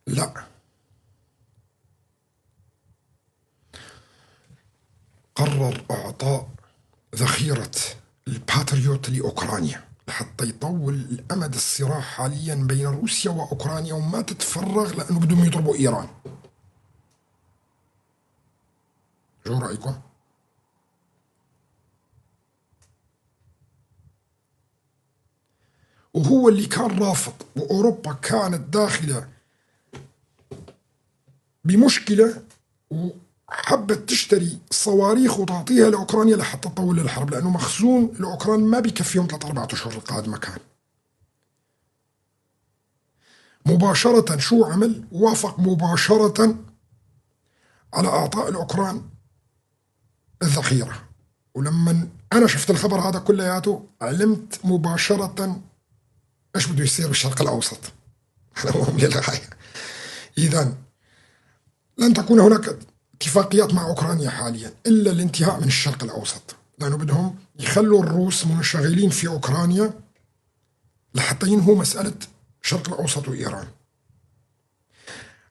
لا، قرر إعطاء ذخيرة الباتريوت لأوكرانيا لحتى يطول الأمد الصراع حاليا بين روسيا وأوكرانيا وما تتفرغ، لأنه بدهم يضربوا إيران. شو رأيكم؟ وهو اللي كان رافض، وأوروبا كانت داخلة بمشكلة وحبت تشتري صواريخ وتعطيها لأوكرانيا لحتى تطول الحرب، لأنه مخزون الأوكران ما بيكفيهم 3-4 أشهر القادمة. كان مباشرة شو عمل؟ وافق مباشرة على إعطاء الأوكران الذخيرة. ولما أنا شفت الخبر هذا كلياته علمت مباشرة إيش بده يصير بالشرق الأوسط. هذا مهم للغاية. إذن لن تكون هناك اتفاقيات مع أوكرانيا حاليا إلا الانتهاء من الشرق الأوسط، لأنه بدهم يخلوا الروس منشغلين في أوكرانيا لحتى ينهوا مسألة الشرق الأوسط وإيران.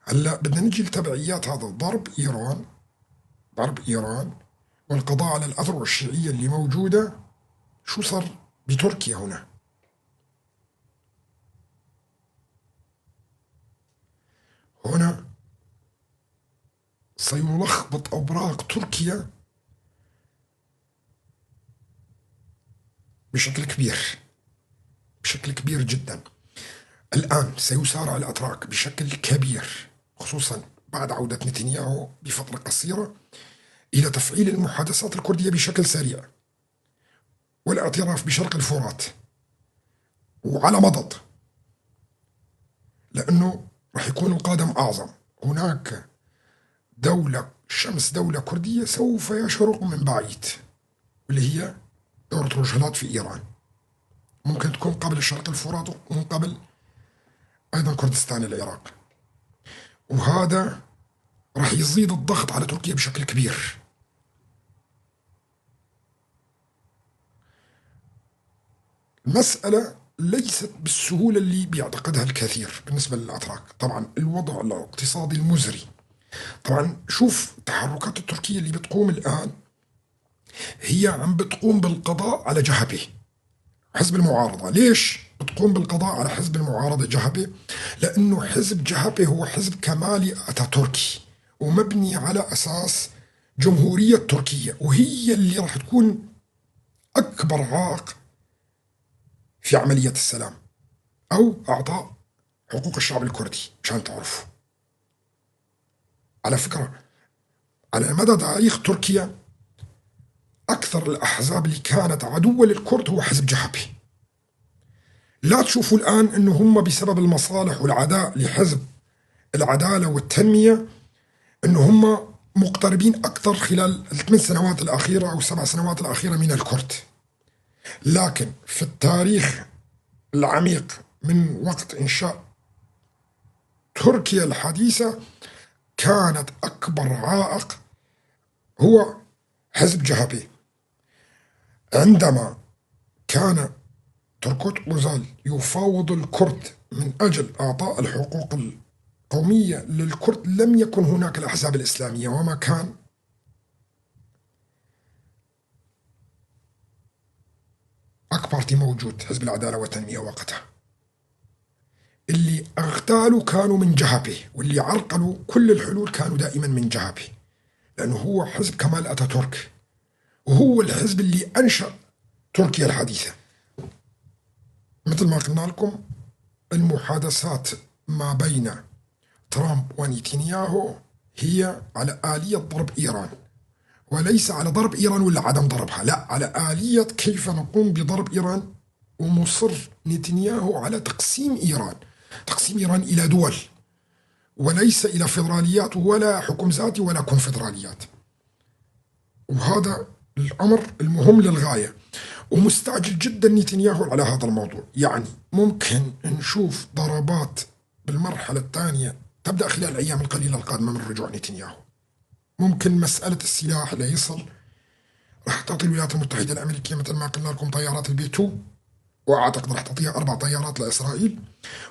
هلا بدنا نجي لتبعيات هذا ضرب إيران، ضرب إيران والقضاء على الأذرع الشيعية اللي موجودة. شو صار بتركيا هنا؟ هنا سيلخبط أوراق تركيا بشكل كبير، بشكل كبير جدا. الآن سيسارع الأتراك بشكل كبير، خصوصا بعد عودة نتنياهو بفترة قصيرة، إلى تفعيل المحادثات الكردية بشكل سريع والاعتراف بشرق الفرات وعلى مضض، لأنه راح يكون القادم أعظم. هناك دولة شمس، دولة كردية سوف يشرق من بعيد، واللي هي دولة روجهلات في إيران، ممكن تكون قبل شرق الفرات ومن قبل أيضا كردستان العراق. وهذا راح يزيد الضغط على تركيا بشكل كبير. المسألة ليست بالسهولة اللي بيعتقدها الكثير بالنسبة للأتراك. طبعا الوضع الاقتصادي المزري، طبعا شوف التحركات التركية اللي بتقوم الآن، هي عم بتقوم بالقضاء على جهبي حزب المعارضة. ليش بتقوم بالقضاء على حزب المعارضة جهبي؟ لأنه حزب جهبي هو حزب كمالي أتاتوركي ومبني على أساس جمهورية تركيا، وهي اللي راح تكون أكبر عائق في عملية السلام أو أعطاء حقوق الشعب الكردي. مشان تعرفوا على فكرة، على مدى تاريخ تركيا أكثر الأحزاب اللي كانت عدوة للكرد هو حزب جهبي. لا تشوفوا الآن أنه هم بسبب المصالح والعداء لحزب العدالة والتنمية أنه هم مقتربين أكثر خلال ال8 سنوات الأخيرة أو 7 سنوات الأخيرة من الكرد، لكن في التاريخ العميق من وقت إنشاء تركيا الحديثة كانت أكبر عائق هو حزب جهبي. عندما كان تركوت أوزال يفاوض الكرد من أجل إعطاء الحقوق القومية للكرد لم يكن هناك الأحزاب الإسلامية، وما كان أك بارتي موجود، حزب العدالة والتنمية وقتها. اللي اغتالوا كانوا من جهبي، واللي عرقلوا كل الحلول كانوا دائما من جهبي، لأنه هو حزب كمال أتاتورك، وهو الحزب اللي أنشأ تركيا الحديثة. مثل ما قلنا لكم المحادثات ما بين ترامب ونتنياهو هي على آلية ضرب إيران، وليس على ضرب إيران ولا عدم ضربها، لا، على آلية كيف نقوم بضرب إيران. ومصر نتنياهو على تقسيم إيران، تقسيم إيران إلى دول وليس إلى فيدراليات ولا حكم ذاتي ولا كونفدراليات. وهذا الأمر المهم للغاية، ومستعجل جدا نتنياهو على هذا الموضوع. يعني ممكن نشوف ضربات بالمرحلة الثانية تبدأ خلال الأيام القليلة القادمة من رجوع نتنياهو. ممكن مسألة السلاح لا يصل، راح تعطي الولايات المتحدة الأمريكية مثل ما قلنا لكم طيارات البي 2، وأعتقد راح تعطيها 4 طيارات لإسرائيل،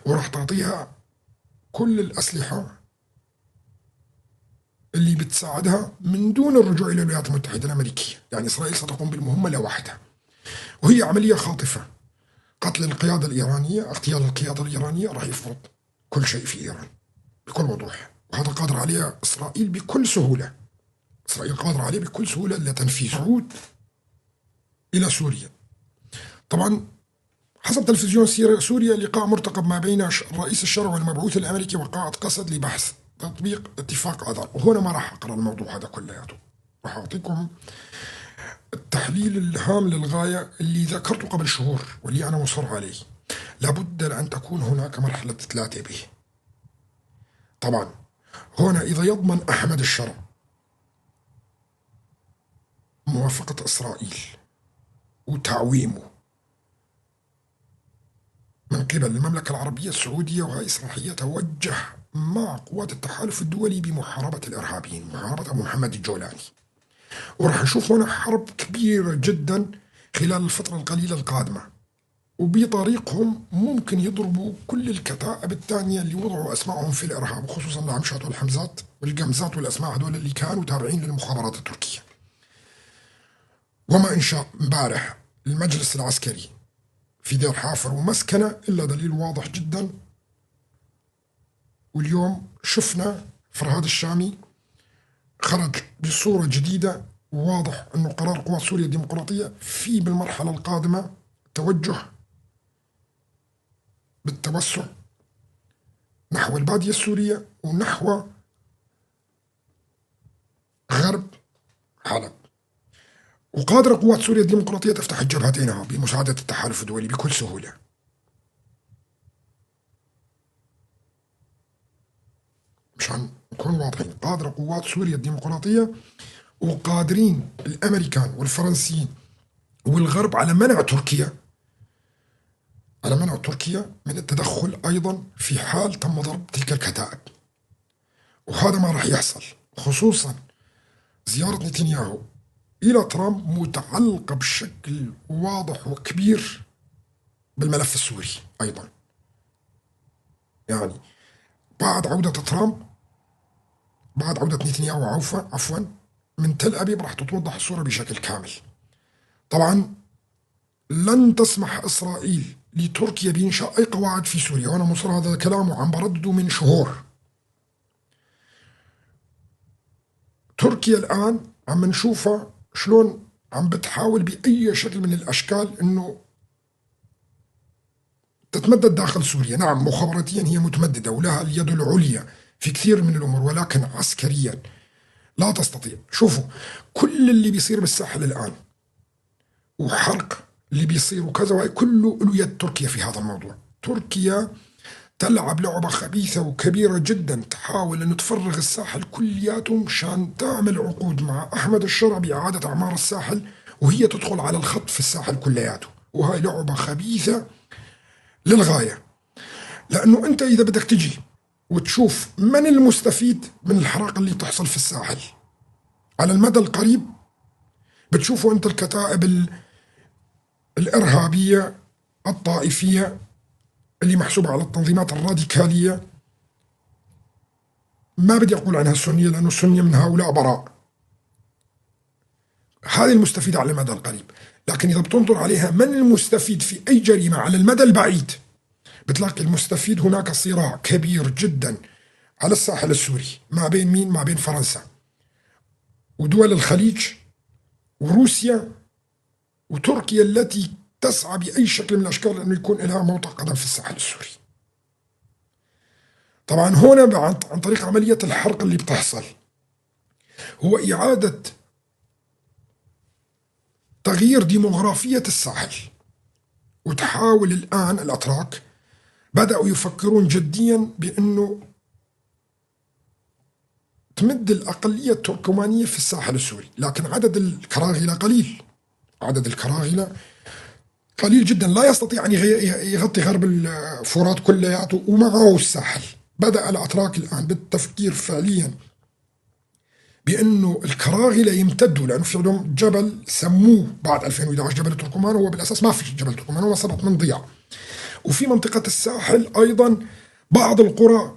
وراح تعطيها كل الأسلحة اللي بتساعدها من دون الرجوع إلى الولايات المتحدة الأمريكية. يعني إسرائيل ستقوم بالمهمة لوحدها، وهي عملية خاطفة. قتل القيادة الإيرانية، اغتيال القيادة الإيرانية راح يفرض كل شيء في إيران بكل وضوح، وهذا قادر عليه إسرائيل بكل سهولة. إسرائيل قادرة عليه بكل سهولة لتنفيذ. عود إلى سوريا، طبعا حسب تلفزيون سوريا لقاء مرتقب ما بين الرئيس الشرع والمبعوث الأمريكي وقائد قسد لبحث تطبيق اتفاق أذار. وهنا ما راح أقرأ الموضوع هذا كلياته، راح أعطيكم التحليل الهام للغاية اللي ذكرته قبل شهور واللي أنا مصر عليه. لابد أن تكون هناك مرحلة 3 به. طبعا هنا إذا يضمن أحمد الشرع موافقة إسرائيل وتعويمه من قبل المملكة العربية السعودية، وهي راح يتوجه مع قوات التحالف الدولي بمحاربة الإرهابيين، محاربة أبو محمد الجولاني. وراح نشوف هنا حرب كبيرة جدا خلال الفترة القليلة القادمة. وبطريقهم ممكن يضربوا كل الكتائب الثانية اللي وضعوا أسمائهم في الإرهاب، وخصوصا العمشات والحمزات والقمزات والأسماء هذول اللي كانوا تابعين للمخابرات التركية. وما إنشاء امبارح المجلس العسكري في دير حافر ومسكنة إلا دليل واضح جدا. واليوم شفنا فرهاد الشامي خرج بصورة جديدة، وواضح أنه قرار قوات سوريا الديمقراطية في بالمرحلة القادمة توجه بالتوسع نحو البادية السورية ونحو غرب حلب. وقادرة قوات سوريا الديمقراطية تفتح الجبهتين بمساعدة التحالف الدولي بكل سهولة. مشان نكون واضحين، قادرة قوات سوريا الديمقراطية وقادرين الأمريكان والفرنسيين والغرب على منع تركيا، على منع تركيا من التدخل أيضا في حال تم ضرب تلك الكتائب. وهذا ما راح يحصل، خصوصا زيارة نتنياهو إلى ترامب متعلقة بشكل واضح وكبير بالملف السوري أيضا. يعني بعد عودة ترامب، بعد عودة نتنياهو عفوا من تل أبيب، راح تتوضح الصورة بشكل كامل. طبعا لن تسمح إسرائيل لتركيا بإنشاء أي قواعد في سوريا، وأنا مصر هذا الكلام وعم بردده من شهور. تركيا الآن عم نشوفها شلون عم بتحاول بأي شكل من الأشكال إنه تتمدد داخل سوريا. نعم مخابراتيا هي متمددة ولها اليد العليا في كثير من الأمور، ولكن عسكريا لا تستطيع. شوفوا كل اللي بيصير بالساحل الآن وحرق اللي بيصير وكذا، وهي كله له يد تركيا في هذا الموضوع. تركيا تلعب لعبة خبيثة وكبيرة جدا، تحاول أن تفرغ الساحل كلياته مشان تعمل عقود مع أحمد الشرع بإعادة أعمار الساحل، وهي تدخل على الخط في الساحل كلياته. وهي لعبة خبيثة للغاية، لأنه أنت إذا بدك تجي وتشوف من المستفيد من الحراق اللي تحصل في الساحل على المدى القريب، بتشوفوا أنت الكتائب الإرهابية الطائفية اللي محسوبة على التنظيمات الراديكالية، ما بدي أقول عنها السنية لأنه السنية من هؤلاء براء، هذه المستفيدة على المدى القريب. لكن إذا بتنظر عليها من المستفيد في أي جريمة على المدى البعيد، بتلاقي المستفيد هناك صراع كبير جدا على الساحل السوري ما بين مين؟ ما بين فرنسا ودول الخليج وروسيا وتركيا التي تسعى بأي شكل من الأشكال أنه يكون لها موطئ قدم في الساحل السوري. طبعا هنا عن طريق عملية الحرق اللي بتحصل هو إعادة تغيير ديموغرافية الساحل. وتحاول الآن الأتراك بدأوا يفكرون جديا بأنه تمد الأقلية التركمانية في الساحل السوري، لكن عدد الكراغلة قليل، عدد الكراغلة قليل جدا، لا يستطيع أن يغطي غرب الفرات كلياته ومعه الساحل. بدأ الأتراك الآن بالتفكير فعليا بأنه الكراغلة يمتدوا، لأنه في عندهم جبل سموه بعد 2011 جبل التركمان، هو بالأساس ما في جبل التركمان، هو سبط من ضياع. وفي منطقة الساحل أيضا بعض القرى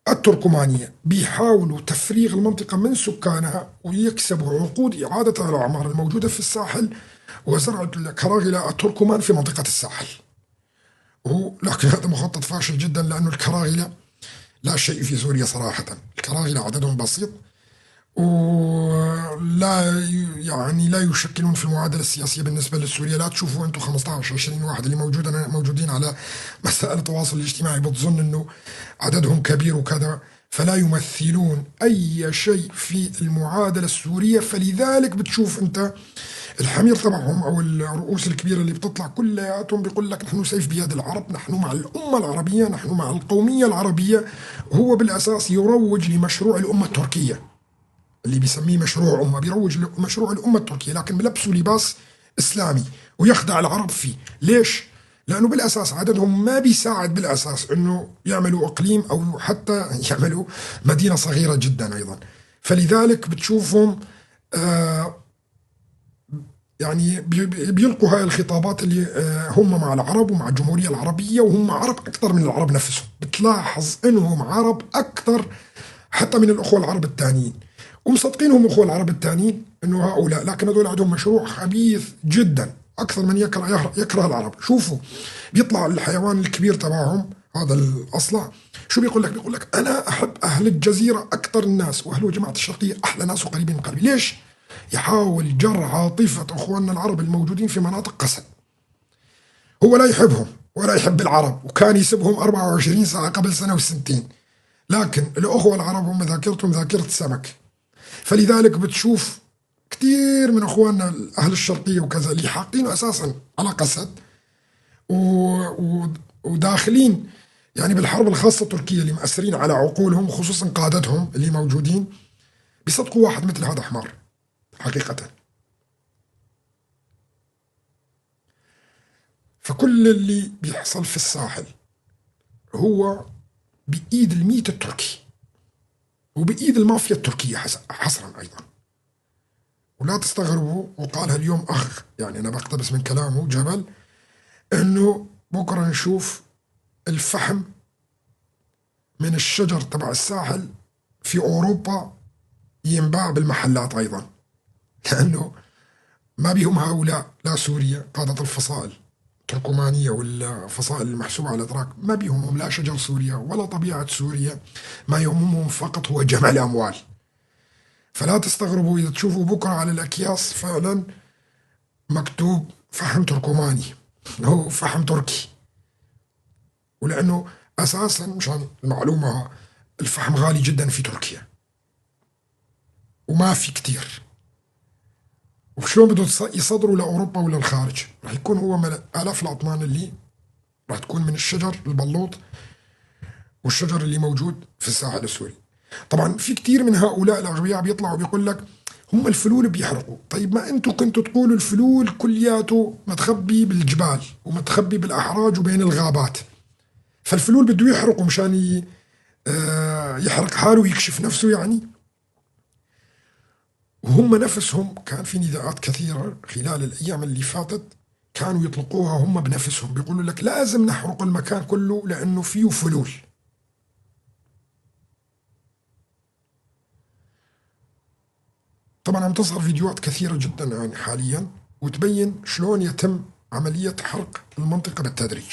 التركمانية بيحاولوا تفريغ المنطقة من سكانها ويكسبوا عقود إعادة الأعمار الموجودة في الساحل وزرع الكراغلة التركمان في منطقة الساحل. لكن هذا مخطط فاشل جدا، لأنه الكراغلة لا شيء في سوريا صراحة، الكراغلة عددهم بسيط ولا يعني لا يشكلون في المعادلة السياسية بالنسبة لسوريا. لا تشوفوا أنتم 15 20 واحد اللي موجودين على مسائل التواصل الاجتماعي بتظن أنه عددهم كبير وكذا، فلا يمثلون أي شيء في المعادلة السورية. فلذلك بتشوف أنت الحمير تبعهم أو الرؤوس الكبيرة اللي بتطلع كلياتهم بيقول لك نحن سيف بيد العرب، نحن مع الأمة العربية، نحن مع القومية العربية. هو بالأساس يروج لمشروع الأمة التركية اللي بيسميه مشروع أمة، بيروج لمشروع الأمة التركية، لكن بلبسوا لباس إسلامي ويخدع العرب فيه. ليش؟ لأنه بالأساس عددهم ما بيساعد بالأساس أنه يعملوا إقليم أو حتى يعملوا مدينة صغيرة جدا أيضا. فلذلك بتشوفهم يعني بيلقوا هاي الخطابات اللي هم مع العرب ومع الجمهورية العربية، وهم عرب أكثر من العرب نفسهم. بتلاحظ إنهم عرب أكثر حتى من الأخوة العرب الثانيين، ومصدقينهم أخوة العرب الثانيين إنه هؤلاء، لكن هذول عندهم مشروع خبيث جدا، أكثر من يكره العرب. شوفوا بيطلع الحيوان الكبير تبعهم هذا الأصلع، شو بيقول لك؟ بيقول لك أنا أحب أهل الجزيرة أكثر الناس، وأهل جماعة الشرقية أحلى ناس وقريبين من قلبي. ليش؟ يحاول جر عاطفة أخواننا العرب الموجودين في مناطق قسد. هو لا يحبهم ولا يحب العرب، وكان يسبهم 24 ساعة قبل سنة وسنتين، لكن الأخوة العرب هم ذاكرتهم ذاكرة سمك. فلذلك بتشوف كثير من أخواننا أهل الشرقية وكذا اللي حاقينه أساسا على قسد وداخلين يعني بالحرب الخاصة التركية اللي مأثرين على عقولهم، خصوصا قادتهم اللي موجودين، بيصدقوا واحد مثل هذا حمار حقيقة. فكل اللي بيحصل في الساحل هو بإيد الميت التركي وبإيد المافيا التركية حصرا أيضا. ولا تستغربوا، وقالها اليوم أخ، يعني أنا بقتبس من كلامه جبل، أنه بكرة نشوف الفحم من الشجر تبع الساحل في أوروبا ينباع بالمحلات أيضا، لأنه ما بيهم هؤلاء، لا سوريا قادة الفصائل التركمانية والفصائل المحسوبة على الأتراك، ما بيهمهم لا شجر سوريا ولا طبيعة سوريا، ما يهمهم فقط هو جمع الأموال. فلا تستغربوا إذا تشوفوا بكرة على الأكياس فعلا مكتوب فحم تركماني، هو فحم تركي. ولأنه أساسا مشان المعلومة الفحم غالي جدا في تركيا وما في كتير، وشلون بده يصدروا لأوروبا ولا الخارج؟ راح يكون هو من آلاف الأطنان اللي راح تكون من الشجر البلوط والشجر اللي موجود في الساحل السوري. طبعا في كتير من هؤلاء الأغبياء بيطلعوا بيقول لك هم الفلول بيحرقوا. طيب ما انتم كنتوا تقولوا الفلول كلياته متخبي بالجبال ومتخبي بالأحراج وبين الغابات، فالفلول بده يحرقوا مشان يحرق حاله ويكشف نفسه يعني. وهم نفسهم كان في نداءات كثيرة خلال الأيام اللي فاتت كانوا يطلقوها هم بنفسهم، بيقولوا لك لازم نحرق المكان كله لأنه فيه فلول. طبعا عم تظهر فيديوهات كثيرة جدا يعني حاليا وتبين شلون يتم عملية حرق المنطقة بالتدريج.